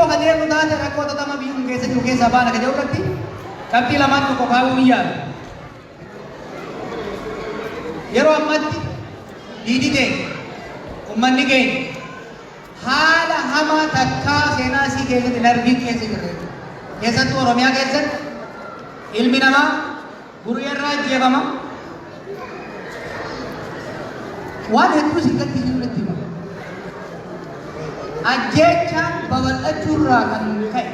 yoo ka deemnu taate rakkoo xaxama biyyi kun keessa jiru keessaa baana ka jedhu irratti qabxii lamaan tokko kaa'uu hin yaalu. Yeroo ammatti diidi keenya, ummanni keenya haala hamaa takkaa seenaa isii keessatti hin argin keessa jirra jechuudha. Keessattuu Oromiyaa keessatti ilmi namaa gurya irraa ajjeefama. Waan hedduu isin gaddisiisu natti hima. Ajjeechaan babal'achuu irraa kan ka'e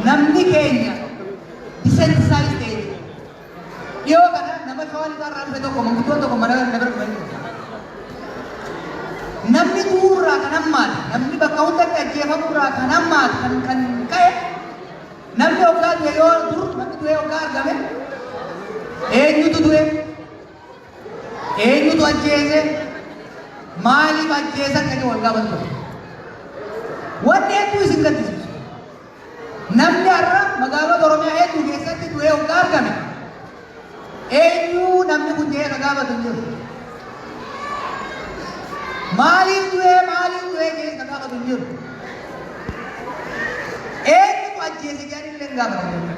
namni keenya desensitize ta'ee jira. Dhiyoo kana nama Shawaa Lixaa irraa dhufe tokko manguddoon tokko mana na bira dhufanii jiru. Namni du'uu irraa kan hammaate, namni bakka hundatti ajjeefamuu irraa kan hammaate kan ka'e namni hoggaa du'e yoo dur namni du'e hoggaa argame eenyutu du'e, eenyutu ajjeese, maaliif ajjeesan kan wal gaafatu ture. Wanni hedduu isin gaddisiisu. Namni har'a magaalota Oromiyaa hedduu keessatti du'ee hoggaa argame eenyu namni kun jedhee ka gaafatu hin jiru. Maaliif du'ee, maaliif du'ee jedhee ka gaafatu hin jiru. Eenyutu ajjeese jedhanii illee hin gaafatan jechuudha.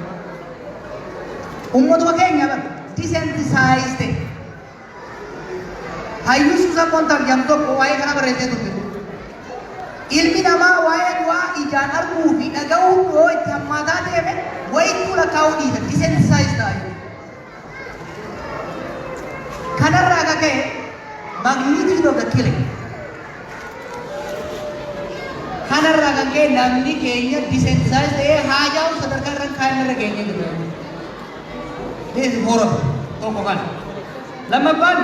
Uummatuma keenya bara desensitized ta'e. Hayyuu Suusan Montag jedhamtu tokko waa'ee kana barreessitee turte. Ilmi namaa waa'ee du'aa ijaan arguu fi dhaga'uu yoo itti hammaataa deeme wayittuu lakkaa'uu dhiisa. Desensitize ta'a jechuudha. Kanarraa akka ka'e magnitude of the killing. Kanarraa kan ka'e namni keenya desensitize ta'ee haajaa sadarkaa irra kaa'an irra geenyee jirra. This is horrible. Tokko kana. Lammaffaan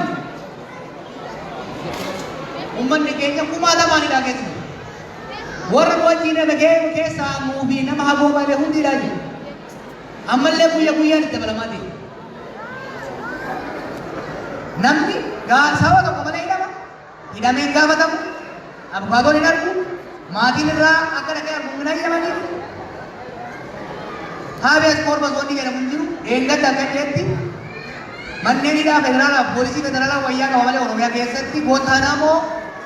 uummanni keenya kumaatamaan hidhaa keessa jiru. Warra nu wajjin dhagee keessaa muufi nama hagoo malee hundi hidhaa jiru. Ammallee guyya guyyaan itti dabalamaa deema. Namni saba tokko malee hidhama. Hidhamee hin gaafatamu. Abukaatoon hin argu. Maatiin irraa akka dhaqee argu hin hayyamaniif. Habeas corpus wanni jedhamu hin jiru. Dheengadda akka jedhetti manneen hidhaa federaalaa poolisii federaalaa wayyaa qaba malee Oromiyaa keessatti Guantanamo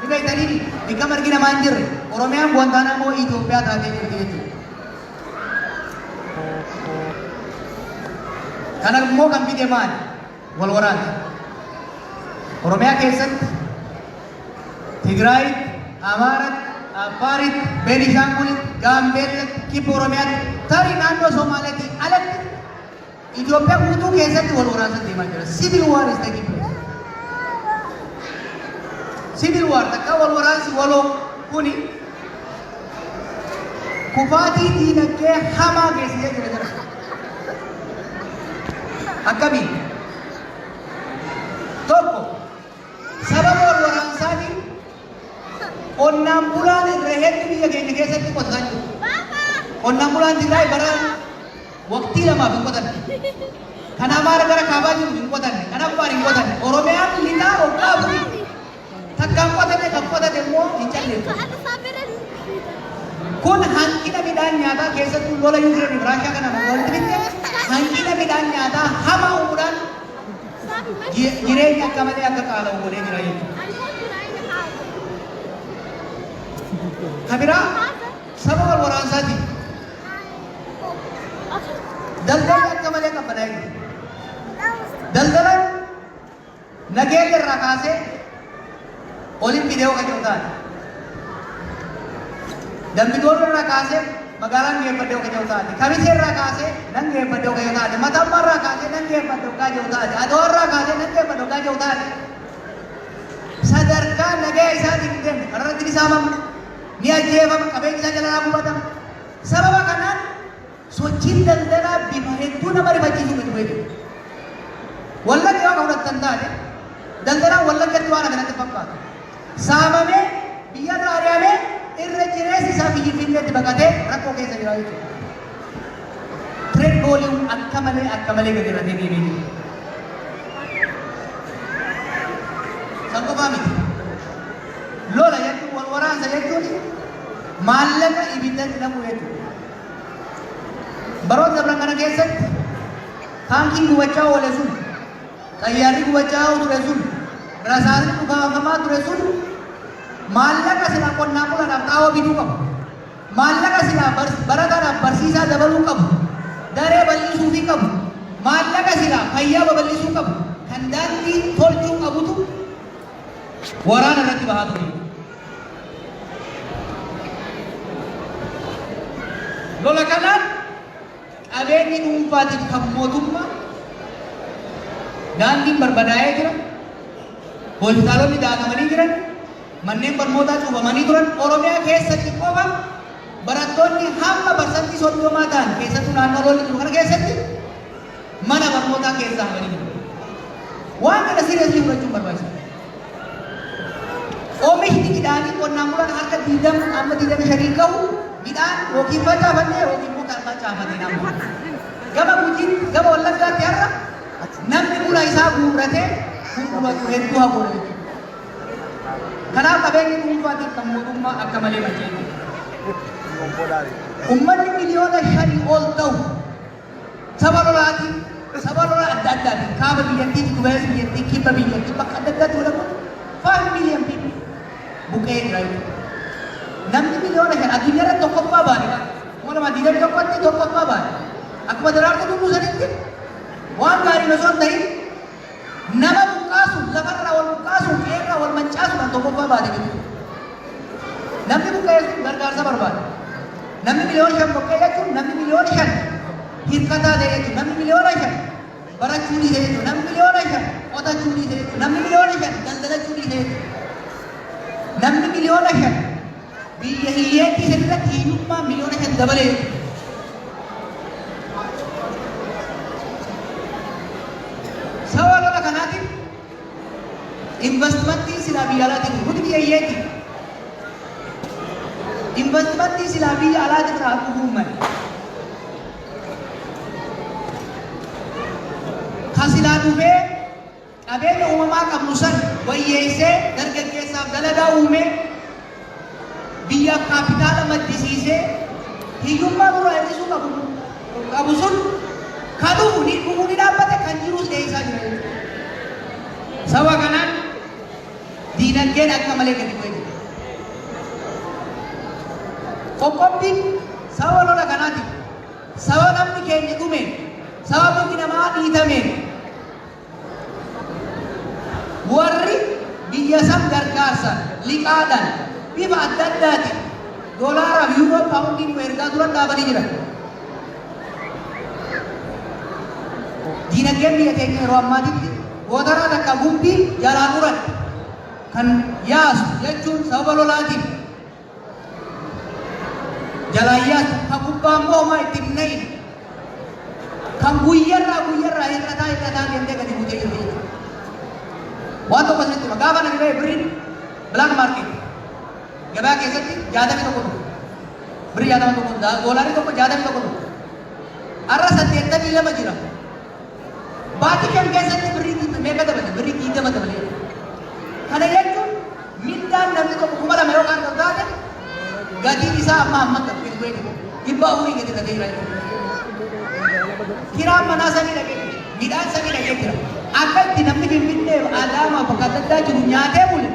ni beektanii bikka margi namaa hin jirre. Oromiyaan Guantanamo Itoophiyaa taatee jirti jechuudha. Kana immoo kan fide maali? Wal waraansa. Oromiyaa keessatti Tigraayitti, Amaaratti, Affaaritti, Beenishaangulitti, Gaambeellatti, Kibba Oromiyaatti, tarii naannoo Somaaleetii alatti Itoophiyaa guutuu keessatti wal waraansa deemaa jira. Civil war is taking place. Civil war takka wal waraansi waloo kuni kufaatii diinagdee hamaa geessisee jira jira. Akkamiin? Tokko, sababa wal waraansaatiin qonnaan bulaan irra hedduu biyya keenya keessatti qotataa jiru. Qonnaan bulaan Tigraay bara waqtii lamaaf hin qotanne. Kan Amaara gara kaabaa jiru hin qotanne. Kan Affaar hin qotanne. Oromiyaan lixaa waggaa 4 takka hin qotanne, kan qotate immoo hin calleeffatu. Kun hanqina midhaan nyaataa keessattuu lola Yuukireen fi Raashiyaa kanaan walitti fidde hanqina midhaan nyaataa hamaa uumuudhaan jireenya akka malee akka qaala'u godhee jira jechuudha. Ka biraa saba wal waraansaatiin daldalli akka malee qabbanaa'ee jira. Daldalan nageenya irraa kaasee olin fidee kan jiru taate. Dambidooloo irraa kaasee magaalaan geeffadhee kan jiru taate. Kamisee irraa kaasee nan geeffadhee kan jiru taate. Matammaa irraa kaasee nan geeffadhee kan jiru taate. Adawaa irraa kaasee nan geeffadhee kan jiru taate. Sadarkaa nagaya isaatiin hin deemne kararratti ni saamama, ni ajjeefama, qabeenyi isaa jalaa gubatama. Sababa kanaan sochiin daldalaa bifa hedduu nama rifachiisuu gadi bu'ee jira. Wallagga yoo kan fudhattan taate daldalaan Wallaggatti waan hafe natti fakkaatu. Saamamee biyya irraa ari'amee irra jireessi isaa biyyi Finfinneetti baqatee rakkoo keessa jira jechuudha. Trade volume akka malee akka malee gadi irratee deemee jira. San qofaa miti. Lola jechuun, wal waraansa jechuun maallaqa ibiddatti namuu jechuudha. Baroota dabran kana keessatti taankiin gubachaa oole sun, xayyaarri gubachaa ture sun, rasaasni dhukaafamaa ture sun maallaqa sila qonnaan bulaadhaaf xaa'oo bituu qabu. Maallaqa silaa barataadhaaf barsiisaa dabaluu qabu, daree bal'isuufii qabu, maallaqa silaa fayyaa babal'isuu qabu, kan daandii tolchuu qabutu waraana irratti bahaa ture. Lola kanaan qabeenyi dhuunfaatiif kan mootummaa, daandiin barbadaa'ee jira, hospitaalonni daakamanii jiran, manneen barnootaa cufamanii turan. Oromiyaa keessatti qofa barattoonni hamma 30% ta'an, keessattuu naannoo lolli jiru kana keessatti, mana barnootaa keessaa hafanii jiru. Waan kana seriously fudhachuun barbaachisaadha. Oomishni midhaanii qonnaan bulaan harka 20 amma 25 gahu midhaan yookiin facaafannee yookiin immoo kan facaafate nama. Gama Gujiin, gama Wallaggaatti har'a namni buna isaa guurratee gurguratu hedduu hafuudha jechuudha. Kanaaf qabeenyi dhuunfaatiif kan mootummaa akka malee manca'ee jira. Uummanni 5 miliyoona ol ta'u saba lolaatiin, saba lola adda addaatiin, kaaba biyyattii, giddugaleessa biyyattii, kibba biyyattii, bakka adda addaatti godhamu, 5 million people buqqa'ee jira jechuudha. Namni 5 miliyoona addunyaa irratti tokkoffaa baane, 2021tti tokkoffaa baane. Akkuma Daraartuu Tulluu sanitti waan gaarii osoo hin ta'in nama buqqaasuun, lafarraa wal buqqaasuun, qe'eerraa wal mancaasuudhaan tokkoffaa baate jechuudha. Namni buqqa'ee sun gargaarsa barbaada. Namni 5 miliyoona buqqa'ee jechuun namni 5 miliyoona hirkataa ta'e jechuudha. Namni 5 miliyoona barachuu dhiise jechuudha. Namni 5 miliyoona qotachuu dhiise jechuudha. Namni 5 miliyoona daldalachuu dhiise jechuudha. Namni 5 miliyoona biyya hiyyeettii sanirratti hiyyummaa 5 miliyoona dabalee jechuudha. Sababa lola kanaatiin investimentiin silaa biyya alaatiin, nuti biyya hiyyeetti. Investimentii silaa biyya alaatiin irraa dhufuu malee. Ka silaa dhufee qabeenya uumamaa qabnu san wayyeessee, dargaggeessaaf dalagaa uumee, biyyaaf kaapitaala maddisiisee, hiyyummaa nurraa hir'isuu qabu sun kan dhufu ni dhufuu ni dhaabbate, kan jirus dheessaa jira jechuudha. Sababa kanaan diinagdeen akka malee gadi bu'ee jira. Qoqqobbiin sababa lola kanaatiin, sababa namni keenya dhumeen, sababa mirgi namaa dhiitameen, warri biyya san gargaarsa liqaadhaan bifa adda addaatiin doolaaraaf, yuuroo, paawundiin nu ergaa turan dhaabanii jiran. Diinagdeen biyya keenya yeroo ammaatitti gootaraa takka gumbii jalaa uran kan yaasu jechuun, sababa lolaatiin jalaan yaasu, kan gubbaa immoo homaa itti hin na'in, kan guyyarraa guyyarraa hir'ataa hir'ataa deemtee gadi buutee jirti jechuudha. Waan tokko isinitti hima. Gaafa nami ba'e birriin black market gabaa keessatti 61 ture. Birri 61, doolaarri tokko 61 ture. Har'a 82 jira. Baatii 5 keessatti birrii meeqa dabale? Birrii 20 dabale. Kana jechuun mindaan namni tokko 2000 yoo kan taate, gatiin isaa amma amma gadi bu'ee jira. 400 gadi dhaqee jira jechuudha. Kiraan manaa samii dhaqee jira. Midhaan samii dhaqee jira. Akka itti namni Finfinnee, Adaamaa, bakka adda addaa jiru nyaatee bule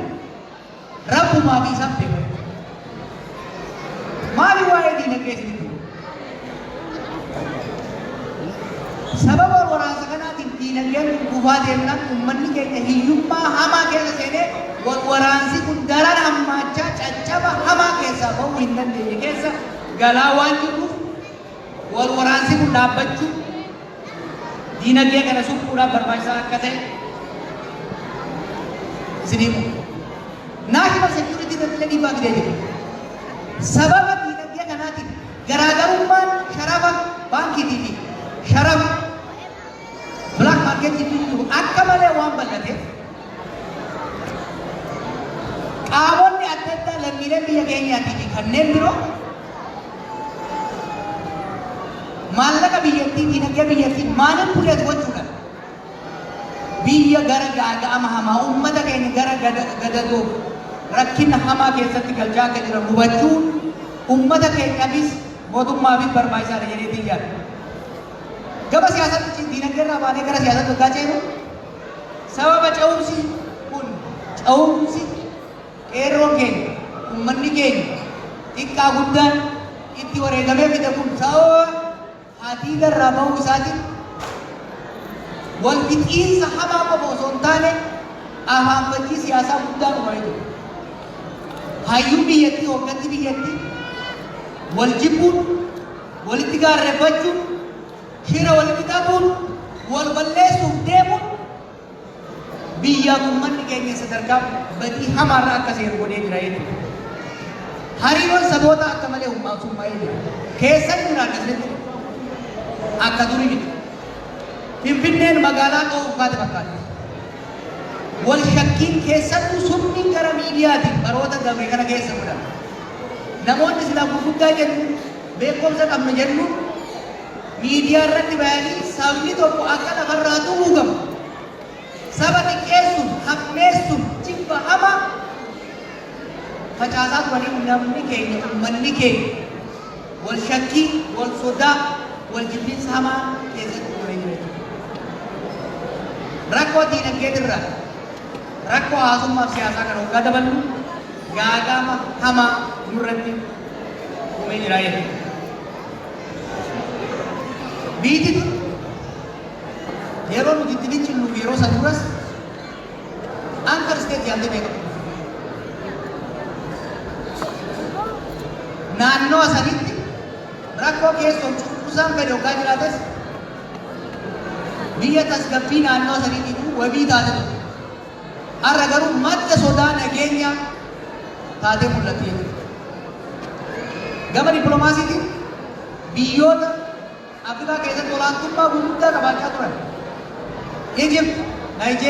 rabbumaa fi isaan beeka. Maali waa'ee diinagdee isinitti himu? Sababa wal waraansa kanaatiin diinagdeen kun kufaa deemnaan, uummanni keenya hiyyummaa hamaa keessa seenee, wal waraansi kun daran hammaachaa, caccaba hamaa keessaa ba'uu hin dandeenye keessa galaa waan jirruuf, wal waraansi kun dhaabbachuu, diinagdee kana suphuudhaaf barbaachisaa akka ta'e isin himu. National security irratti illee dhiibbaa fidee jira. Sababa diinagdee kanaatiin garaagarummaan sharafa baankiitii fi sharafa black marketii jiru akka malee waan bal'ateef, qaamonni adda addaa lammiileen biyya keenyaatii fi kanneen biroo maallaqa biyyattii, diinagdee biyyattii manipulate gochuudhaan biyya gara gaaga'ama hamaa, uummata keenya gara gadadoo rakkina hamaa keessatti galchaa akka jiran hubachuun uummata keenyaafis mootummaafis barbaachisaadha jedheetiin yaada. Gama siyaasatti, diinagdee irraa baanee gara siyaasatti waggaa ceenu, sababa ce'umsi kun, ce'umsi qeerroon keenya, uummanni keenya xiqqaa guddaan Itti wareegamee fide kun sababa hadiida irraa bahuu isaatiin wal fixiinsa hamaa qofa osoo hin taane afaanfajjii siyaasaa guddaa uumamee ture. Hayyuun biyyattii, hoogganti biyyattii wal jibbuun, walitti gaarreeffachuun, shira walitti xaxuun, wal balleessuuf deemuun biyyaaf uummanni keenya sadarkaa badii hamaarra akka seenu godhee jira jechuudha. Hariiroon saboota akka malee summaa'ee jira. Keessatti naannoo akka durii miti. Finfinneen magaalaa dho'uuf kaate fakkaatti. Wal shakkiin, keessattuu sumni gara miidiyaatiin baroota dabre kana keessa godhama. Namoonni silaa gurguddaa jennu, beekumsa qabnu jennu, miidiyaa irratti bayanii sabni tokko akka lafarraa duguugamu saba xiqqeessuun, hammeessuun, jibba hamaa facaasaa turanii, namni keenya, uummanni keenya wal shakkii, wal sodaa, wal jibbiinsa hamaa keessatti uumamee jira jechuudha. Rakkoo diinagdeetirraa rakkoo hawaasummaaf siyaasaa kana hoggaa daballu gaagama hamaa nurratti uumee jira jechuudha. Biyyi tun yeroo nuti itti fincillu fi yeroo san duras anchor state jedhamtee beekamtu. Naannoo sanitti rakkoo keessoon cunqursaan fedhe hoggaa jiraates biyya tasgabbii naannoo saniitiif wabii taate turte. Har'a garuu madda sodaa nageenya taatee mul'atti jechuudha. Gama dippiloomaasiitiin biyyoota Afrikaa keessatti olaantummaa gurguddaa qabaachaa turan. Egypt, Nigeria,